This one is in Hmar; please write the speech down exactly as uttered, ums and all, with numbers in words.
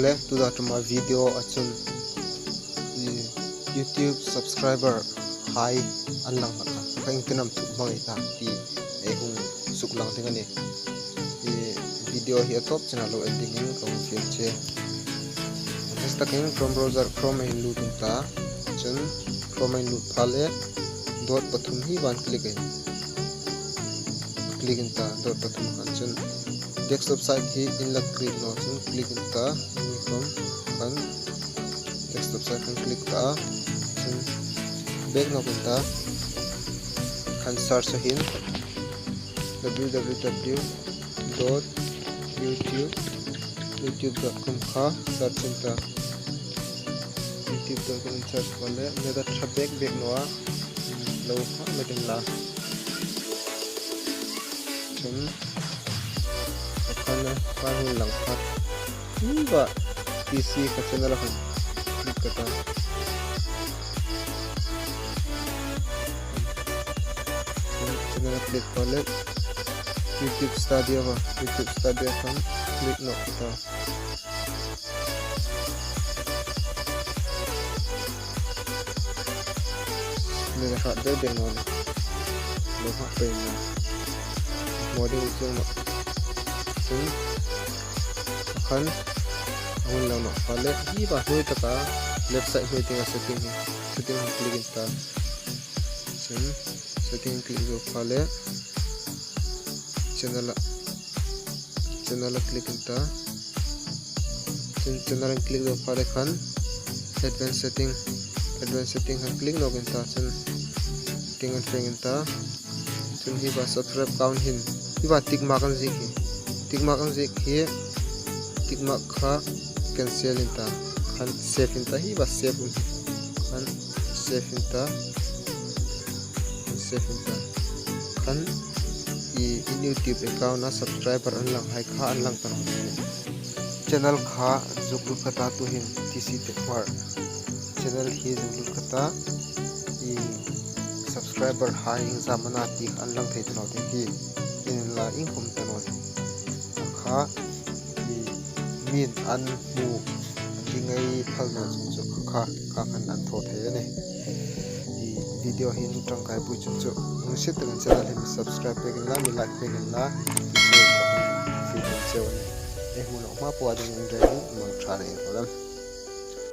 Le tuta ṭuma video a chun YouTube subscriber hai an lang hlak a, ka iengtin am thuk hmangai ta ti ei hung suklang ding a nih. Video hi a tawp chena lo en dingin ka hung fiel che. First takin Chrome browser, Chrome a inlut in ta. Chun Chrome a inlut pha le dot pathum hi va click in. Click in ta, dot pathum khan chun desktop site hi inla click naw chun click in ta, ni khom khan desktop site khan click ta, chun back nawk in ta, khan search a hin www dot youtube, youtube dot com kha search in ta. Youtube dot com in search pha le, meta ṭha bek bek naw a, lo kha metin la. Chun, khan, khan hun lang khat. Hiva, T C kha channel a khan click ka ta. Channel a click pha le, YouTube Studio va, YouTube Studio khan click nawk ka ta. Ni le khat deu deu naw le. Lo khat pe na. Mo deu chung naw. Chun. Khan. Hun lang naw. Pha le. Hiva hnuoi taka. Left side hnuoi tienga setting hi. Setting hi click in ta. Chun. Setting click zo pha le. Channel a. Channel a click in ta. Chun channel a click zo pha le khan advanced setting, advanced setting khan click nawk in ta, chun setting an feng in ta. Chun hiva subscribe count hin, hiva tick mark an ziek hi. Tick mark an ziek hi, tick mark kha cancel in ta. Khan save in ta, hiva save um. Khan save in ta. Khan save in ta. Khan i, i YouTube account a subscriber an lang hai kha an lang ta naw. Channel kha zuk lut ka ta, tuhin T C Tech World channel hi zuk lut ka ta, i subscriber hai iengzam a na ti an lang thei ta naw ding hi. Inla inkhum ta naw ding. Kha i min an hmu ding ei phal naw chung chu kha, kha khan an thaw thei a nih. I video hi mi ṭangkaipui chung chu hung sit takin channel hi mi subscribe pek inla, mi like pek inla, ti chu ka hung fiel cheu a nih. Ei hmu nawk hma po a dingin rengin mangṭha le inhmu lem.